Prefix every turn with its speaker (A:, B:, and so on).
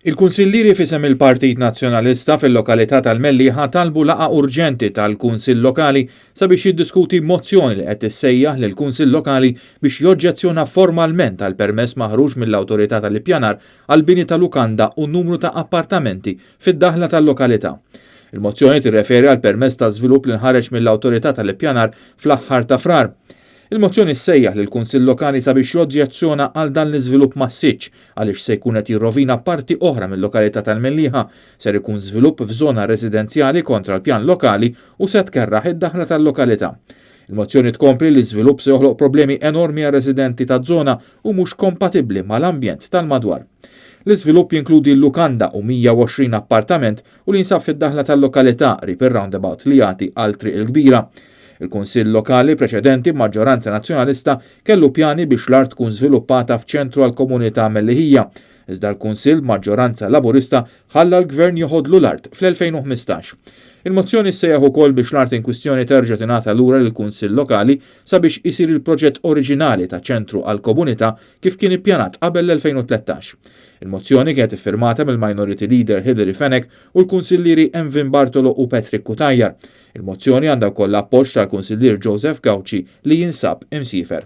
A: Il-Kunsillieri f'isem il-Partit Nazzjonalista fil-lokalità tal-Mellieħa talbu laqgħa urġenti tal-Kunsill Lokali sabiex jiddiskuti mozzjoni li qed issejjaħ lill-Kunsill Lokali biex joġġezzjona formalment għall-permess maħruġ mill-Awtorità tal-Ippjanar għall-bini ta' lukanda u numru ta' appartamenti fid-daħla tal-lokalità. Il-mozzjoni tirreferi għall-permess ta' żvilupp li nħareġ mill-Awtorità tal-Ippjanar fl-aħħar ta' Frar. Il-mozzjoni ssejjaħ lill-Kunsill Lokali sabiex joġġezzjona għal dan l-iżvilupp massiċċ għaliex se jkun qed jirrovina parti oħra mil-lokalità tal-Mellieħa, ser ikun żvilupp f'żona residenzjali kontra l-pjan lokali u se tkerraħ id-daħla tal-lokalità. Il-mozzjoni tkompli li l-iżvilupp se joħloq problemi enormi għar-residenti taż-żona u mhux kompatibbli mal-ambjent tal-madwar. L-iżvilupp jinkludi lukanda u 120 appartament u li jinsab fid-daħla tal-lokalità qrib ir-roundabout li jagħti għal Triq il-Kbira. Il-Kunsill Lokali preċedenti b'maġġoranza Nazzjonalista kellu pjani biex l-art tkun żviluppata f'ċentru għall-komunità Melliħija, iżda l-Kunsill b'maġġoranza Laburista ħalla l-Gvern joħodlu l-art fl-2015. Il-mozzjoni ssejjaħ ukoll biex l-art inkwistjoni terġa' tingħata lura lill-Kunsill Lokali sabiex isir il-proġett oriġinali ta' ċentru għall-komunità kif kien ippjanat qabel l-2013. Il-mozzjoni kienet iffirmata mill-Minority Leader Hilary Fenech u l-Kunsillieri Emvin Bartolo u Patrick Cutajar. Il-mozzjoni għandha wkoll l-appoġġ tal-Kunsillier Joseph Gauci li jinsab imsiefer.